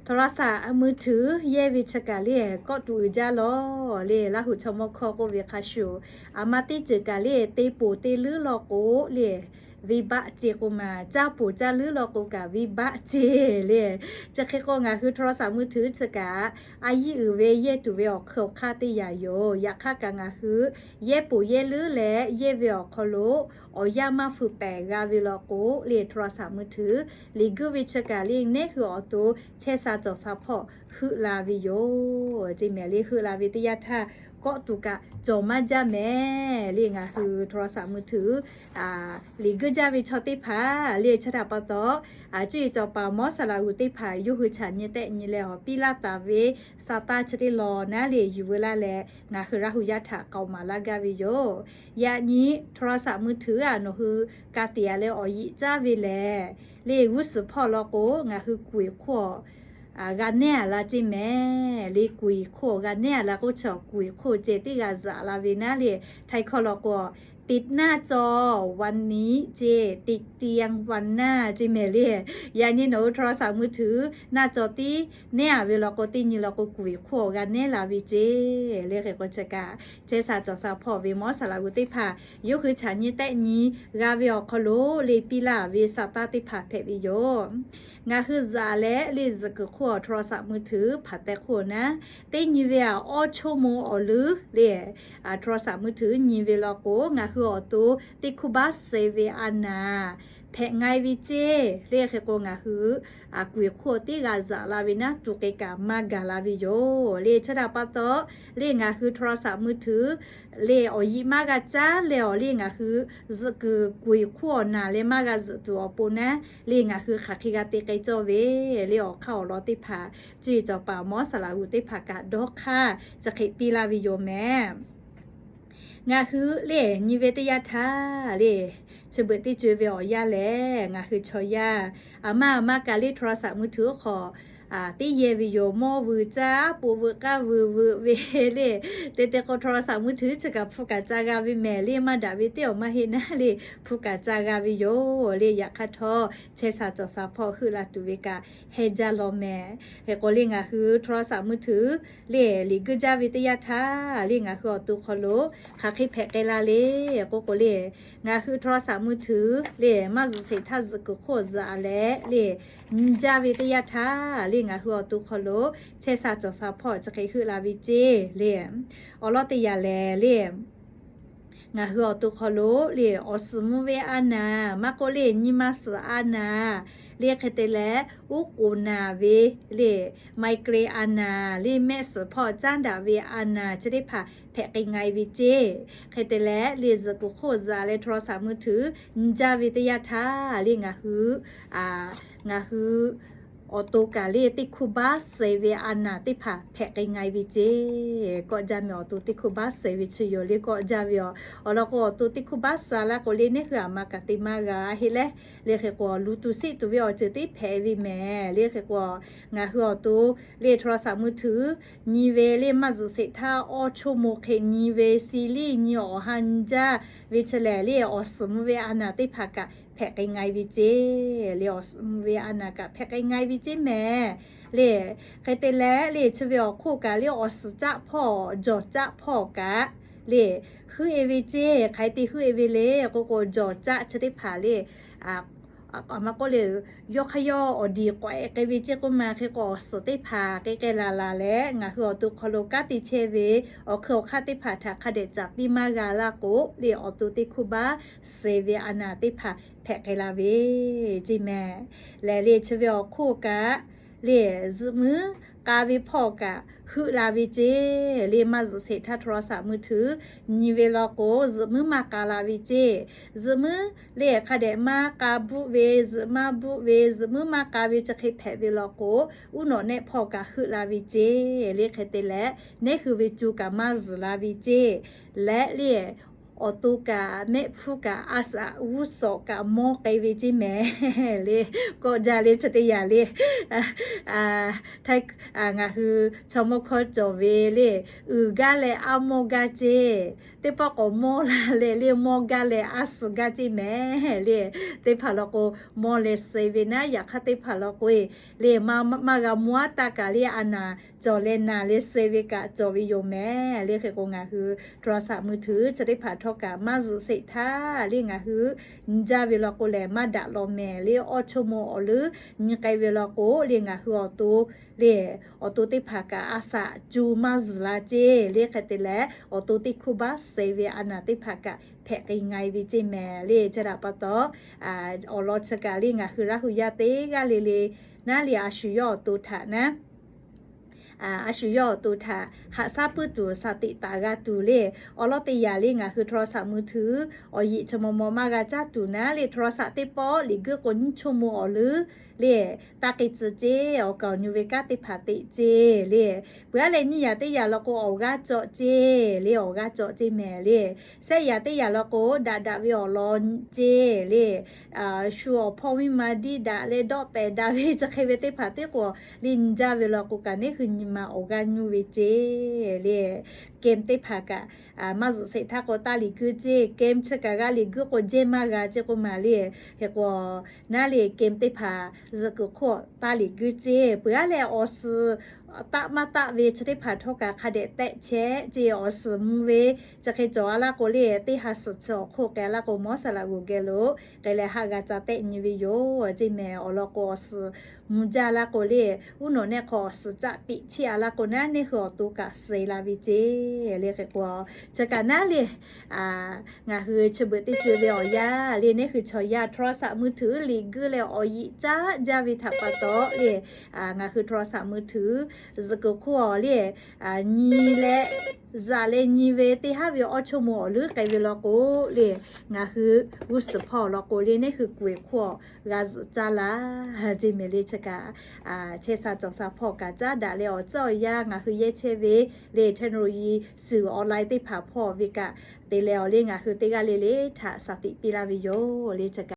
โทรศัพท์มือถือ yehˇ ve chi kaꞈ le, kawˆ tuˬ uiˍ jaˇ lawˬ le. Laˇ huˍ chaw mawˇ hkawˇ k'oˆ ve hk'a shuˍ, aˬ ma teˇ ceuˬ kaꞈ le, te ponˬ te leuˉ law k'o le, venˇbaˆ ce k'oˆ ma, caˇ ponˬ caˇ leuˉ law k'o kaꞈ venˇbaˆ ce le. Chi hk'e k'o ngaˬ hui โทรศัพท์มือถือ chi kaꞈ a yiˇ uiˍ ve yehˇ tuˬ ve awˬ hk'eun awˬ hk'aˇ teˇ yanˇ yoˬ. Yaꞈ hk'aˇ kaꞈ ngaˬ hui yehˇ ponˬ yehˇ leuˉ leh yehˇ ve awˬ hk'aw lo awˬ yanˇ maˇ feu pehˍ g'a ve law k'o le, โทรศัพท์มือถือ liꞈ guiˇ ve chi kaꞈ le, neˉ hui awˬ to chehˇ sha cawˬ sha hpawˇ heuˆ la ve yoˬ. Ceˇ mehˍ le, heuˆ la ve teˇ yanˇ htaˇ kawˆ tuˬ kaꞈ cawˬ maˇ jaˇ mehˍ le. Ngaˬ hui โทรศัพท์มือถือ liꞈ guiˇ jaˇ ve chaw teˇ hpaˍ le, chi htaꞈ pa taw, cuˇ yiˍ cawˬ paˍ mawˇ saˍ laꞈ g'uˬ teˇ hpaˍ yawˇ hui chaꞈ nyi tehˆ nyi leh awˬ piˇ laˇ taˍ ve sa taˇ chi teˇ lawn naˉ le yuˬ veu laˇ leh, ngaˬ hui Laˇ huˍ yaˇ htaꞈ k'aoˍ maˍ laˇ gaˇ ve yoˬ. Yaꞈ nyi โทรศัพท์มือถือ a nawˬ hui ka tiꞈ a leh awˬ yiꞈ caˉ ve lehˬ le, g'uˇ suhˍ hpawˇ law k'o ngaˬ hui kuˬ iˍ hk'oˆ g'a nehˉ a la ceˇ mehˍ le. Kuˬ iˍ hk'oˆ g'a nehˉ a la k'oˆ chi, kuˬ iˍ hk'oˆ ceh teˇ g'aˇ zuhꞈ la ve naˉ le, htaiˍ hkawˇ law k'o, ติดหน้าจอวันนี้ ceˇ, ติดเตียงวันหน้า ceˇ mehˍ le. Yaꞈ nyi nawˬ hui โทรศัพท์มือถือ หน้าจอ tiˉ nehˉ a ve law k'o, teˇ nyi law k'o kuˬ iˍ hk'oˆ g'a nehˉ la ve ceˇ le. Hk'e k'o chi kaꞈ chehˇ sha cawˬ sha hpawˇ ve mawˇ saˍ laꞈ g'uˬ teˇ hpaˍ yawˇ hui chaꞈ nyi tehˆ nyi g'a ve awˬ hk'aw lo le piˇ laˇ ve sa taˇ teˇ hpaˍ hpehꞈ ve yoˬ. Ngaˬ hui zuhꞈ leh le zuhꞈ kuiˬ hk'oˆ โทรศัพท์มือถือ hpaˍ teh hk'oˆ naˉ, teˇ nyi ve a awˇ choˇ mo awˬ leuˉ le โทรศัพท์มือถือ nyi ve law k'o, ngaˬ hui awˬ to teˇ hkuˇ baˆ suh ve a naˍ hpehꞈ nga e ve ceˇ le. Hk'e k'o ngaˬ hui kuˬ iˍ hk'oˆ teˇ g'aˇ zuhꞈ la ve naˉ, tuˬ k'e kaꞈ maˇ gaˬ la ve yoˬ le. Chi htaꞈ pa taw le ngaˬ hui โทรศัพท์มือถือ le awˬ yiꞈ maˇ g'a caˉ leh awˬ le ngaˬ hui zuhꞈ kuiˬ kuˬ iˍ hk'oˆ awˬ naˍ leh maˇ g'a zuhꞈ tuˬ awˬ pon naˉ le, ngaˬ hui hk'aˬ hk'e g'a te k'ai cawˇ ve le awˬ hk'aˇ awˬ lawn teˇ hpaˍ cuˇ yiˍ cawˬ paˍ mawˇ saˍ laꞈ g'uˬ teˇ hpaˍ kaꞈ dawˇ hk'aˇ chi hk'e piˇ laˇ ve yoˬ mehˍ. Ngaˬ hui le nyi ve teˇ yanˇ htaˇ le, chi beuꞈ teˇ co e ve awˬ yanˇ lehˬ, ngaˬ hui chaw yaˇ aˬ ma aˬ ma kaꞈ le โทรศัพท์มือถือ oˇ hk'awꞈ teˇ yehˇ ve yoˬ. Mawˇ vuiˬ caˇ, po vuiˬ k'aˇ vuiˬ vuiˬ ve le. Te te k'o โทรศัพท์มือถือ chi kaꞈ hpu kaꞈ ca g'a ve mehˍ le. Maˇ daꞈ ve teˇ awˬ maˇ heˆ naˉ le, hpu kaꞈ ca g'a ve yoˬ le. Yaꞈ hk'aˇ htawˇ chehˇ sha cawˬ sha hpawˇ heuˆ la tuˬ ve kaꞈ hehnˇ jaˇ law mehˍ. Hk'e k'o le ngaˬ hui โทรศัพท์มือถือ le liꞈ guiˇ jaˇ ve teˇ yanˇ htaˇ le ngaˬ hui awˬ to hk'aw lo hk'aˬ hk'e hpehꞈ k'ai la le k'oˆ k'o le, ngaˬ hui โทรศัพท์มือถือ le maˇ zuhꞈ sheˍ htaˇ zuhꞈ kuiˬ hk'oˆ zuhꞈ a leh le nyi jaˇ ve teˇ yanˇ htaˇ le ngaˬ hui awˬ to hk'aw lo chehˇ sha cawˬ sha hpawˇ chi hk'e heuˆ la ve ceˇ le. Awˬ lawn teˇ yanˇ lehˬ le, ngaˬ hui awˬ to hk'aw lo le awˬ suhˍ mvuh ve a naˍ, maˇ k'oˆ le nyi ma suhˍ a naˍ, le hk'e te leh uˉ k'oˍ naˍ ve le, ไมเกรน a naˍ, le mehˆ suhˍ hpawˇ caˉ daꞈ ve a naˍ chi teˇ hpaˍ hpehꞈ k'ai nga e ve ceˇ. Hk'e te leh le zuhꞈ kuiˬ hk'oˆ zuhꞈ a leh โทรศัพท์มือถือ nyi jaˇ ve teˇ yanˇ htaˇ le ngaˬ hui ngaˬ hui awˬ to kaꞈ le teˇ hkuˇ baˆ suh ve a naˍ teˇ hpaˍ hpehꞈ k'ai nga e ve ceˇ. Kawˆ jaˇ mehˍ, awˬ to teˇ hkuˇ baˆ suh ve chi yoˬ le kawˆ jaˇ ve yoˬ. Awˬ lawn k'o awˬ to teˇ hkuˇ baˆ suh laˇ k'o le neˉ hui aˬ ma kaꞈ te maˇ g'a heˆ leh, le hk'e k'o luˬ tuˬ seˆ tuˬ ve awˬ ceuˬ teˇ hpehꞈ ve mehˍ. Le hk'e k'o ngaˬ hui awˬ to le โทรศัพท์มือถือ nyi ve le maˇ zuhꞈ sheˍ htaˇ awˇ choˇ mo hk'e nyi ve, ซีรีส์ nyi awˬ ha nyi jaˇ ve chi lehˬ le awˬ suhˍ mvuh ve a naˍ teˇ hpaˍ kaꞈ hpehꞈ k'ai nga e ve ceˇ. Le awˬ suhˍ mvuh ve a naˍ kaꞈ hpehꞈ k'ai nga e ve ceˇ mehˍ. Le hk'e te leh le chi ve awˬ hk'oˆ kaꞈ le awˬ suhˍ caˆ hpawˇ jawˬ caˆ hpawˇ kaꞈ le heuˆ e ve ceˇ. Hk'aˬ hk'e te heuˆ e ve le k'oˆ k'o, jawˬ caˆ chi teˇ hpaˍ le aˬ ma k'oˆ le, yawˇ hk'aˇ yawˇ awˬ diˍ k'awꞈ e k'ai ve ceˇ k'oˆ ma. Hk'e k'o awˬ suhˍ teˇ hpaˍ k'ai k'ai laˬ laˬ leh ngaˬ hui awˬ to hk'aw lo kanˉ te chehˇ ve awˬ hk'eun awˬ hk'aˇ teˇ hpaˍ htaꞈ hk'a dehꞈ caˍ piˇ maˇ g'a laˇ k'o le, awˬ to teˇ hkuˇ baˆ suh ve a naˍ teˇ hpaˍ hpehꞈ k'ai la ve ceˇ mehˍ. Lehˬ le chi ve awˬ hk'oˆ kaꞈ le zuhꞈ muiˉ k'a ve hpawˇ kaꞈ heuˆ la ve ceˇ. Le maˇ zuhꞈ sheˍ htaˇ โทรศัพท์มือถือ nyi ve law k'o zuhꞈ muiˉ maˇ k'a la ve ceˇ. Zuhꞈ muiˉ le hk'a dehꞈ maˇ k'a bvuhˆ ve, zuhꞈ maˇ bvuhˆ ve, zuhꞈ muiˉ maˇ k'a ve chi hk'e hpehꞈ ve law k'o, uˉ nawꞈ nehˆ hpawˇ kaꞈ heuˆ la ve ceˇ. Le hk'e te leh neˉ hui ve co kaꞈ maˇ zuhˬ la ve ceˇ. Leh le awˬ to kaꞈ mehˆ hpfuhˇ kaꞈ a shaꞈ g'uˇ suhˍ kaꞈ mawˇ k'ai ve ceˇ mehˍ le. Kawˆ jaˇ le chi teˇ yanˇ le. Htaiˇ ngaˬ hui chaw mawˇ hkawˇ cawˬ ve le, uiˍ gaˇ leh a mawˇ gaˇ ceˇ. Teˇ pawˆ k'awꞈ mawˇ la leh le mawˇ gaˇ leh a suh gaˇ ceˇ mehˍ le. Teˇ hpaˍ law k'o, mawˇ leh suh ve naˉ, yaꞈ hk'aˇ teˇ hpaˍ law k'o e le, maˇ g'a mawˇ aˉ taˇ kaꞈ le a naˍ cawˬ leh naˍ leh suh ve kaꞈ cawˬ ve yoˬ mehˍ le. Hk'e k'o ngaˬ hui โทรศัพท์มือถือ chi teˇ hpaˍ htawˇ kaꞈ maˇ zuhꞈ sheˍ htaˇ le ngaˬ hui nyi jaˇ ve law k'o lehˬ maˇ daꞈ law mehˍ le. Awˇ chawˇ maw awˬ leuˉ nyi k'ai ve law k'o le ngaˬ hui awˬ to le awˬ to teˇ hpaˍ kaꞈ a shaꞈ cu maˇ zuhˬ la ceˇ le. Hk'e te leh awˬ to teˇ hkuˇ baˆ suh ve a naˍ teˇ hpaˍ kaꞈ hpehꞈ k'ai nga e ve ceˇ mehˍ le. Chi htaꞈ pa taw, awˬ lawn chi kaꞈ le ngaˬ hui Laˇ hu yaˇ teˇ g'aˇ le le naˉ le a shu yawˇ awˬ to htaꞈ naˉ a shu yawˇ awˬ to htaꞈ haꞈ shaˉ puiˉ tuˬ shaˍ tiꞈ taˍ g'a tuˬ le. Awˬ lawn teˇ yanˇ le ngaˬ hui โทรศัพท์มือถือ awˬ yiꞈ chi maw maw maˇ g'a caˇ tuˬ naˉ le โทรศัพท์ teˇ pawˆ liꞈ guiˇ k'o nyiˇ chawˇ maw awˬ leuˉ le taˇ k'ai tcuh ceˇ. Awˬ kaˍ awˬ nyu ve kanˉ teˇ hpaˍ teꞈ ceˇ le. Peuˬ aˉ leh nyiˇ yaꞈ teˇ yaꞈ law k'o awˬ g'aˇ cawꞈ ceˇ le, awˬ g'aˇ cawꞈ ceˇ mehˍ le. Shehˆ yaꞈ teˇ yaꞈ law k'o daꞈ daꞈ ve awˬ lawn ceˇ le. Shu awˬ hpawˇ miˇ ma diˇ daꞈ leh dawˆ pehˍ daꞈ ve chi hk'e ve teˇ hpaˍ teˇ k'o le nyi jaˇ ve law k'o kaꞈ neˇ hui nyi ma awˬ g'aˇ nyuˇ ve ceˇ le. Game teˇ hpaˍ kaꞈ maˇ zuhꞈ sheˍ htaˇ k'o taˇ liꞈ guiˇ ceˇ. Game chi kaꞈ g'a liꞈ guiˇ k'o jehˇ maˇ g'a ceˇ k'oˆ ma le. Hk'e k'o naˉ le game teˇ hpaˍ zuhꞈ kuiˬ hk'oˆ taˇ liꞈ guiˇ ceˇ. Peuˬ aˉ leh awˬ suhˍ taˆ maˇ taˆ ve chi teˇ hpaˍ htawˇ kaꞈ hk'a dehꞈ tehˆ chehˇ ceˇ. Awˬ suhˍ mvuh ve chi hk'e cawˬ a laˇ k'o le teˇ ha suhˍ chi awˬ hk'oˆ k'ai a laˇ k'o mawˇ saˍ laꞈ g'oˬ geh lo k'ai leh haˆ g'a ca tehˆ nyi ve yoˬ ceˇ mehˍ. Awˬ lawn k'o awˬ suhˍ mvuh jaˇ laˇ k'o le, uˉ nawˬ nehˆ hk'aw awˬ suhˍ caˆ piꞈ chiˇ a laˇ k'o naˉ neˇ hui awˬ to kaꞈ suh la ve ceˇ le. Hk'e k'o chi kaꞈ naˉ le ngaˬ hui chi beuꞈ teˇ ceuˬ ve awˬ yanˇ le neˇ hui chaw yaˇ โทรศัพท์มือถือ liꞈ guiˇ leh awˬ yiꞈ caˉ jaˇ ve htaꞈ pa taw le ngaˬ hui โทรศัพท์มือถือ zuhꞈ kuiˬ hk'oˆ awˬ le nyi leh zaꞈ leh nyi ve teˇ haˉ ve awˇ chawˇ maw awˬ leuˉ k'ai ve law k'o le ngaˬ hui g'uˇ suhˍ hpawˇ law k'o le neˇ hui kuˬ e hk'oˆ g'a zuhꞈ caˇ laˇ ceˇ mehˍ le. Chi kaꞈ chehˇ sha cawˬ sha hpawˇ kaꞈ caˉ daꞈ leh awˬ tcuhˉ awˬ yanˇ ngaˬ hui yehˇ chehˇ ve le technology suhˍ online teˇ hpaˍ hpawˇ ve kaꞈ te leh awˬ le ngaˬ hui teˇ g'aˇ le le htaꞈ shaˍ tiꞈ piˇ laˇ ve yoˬ le. Chi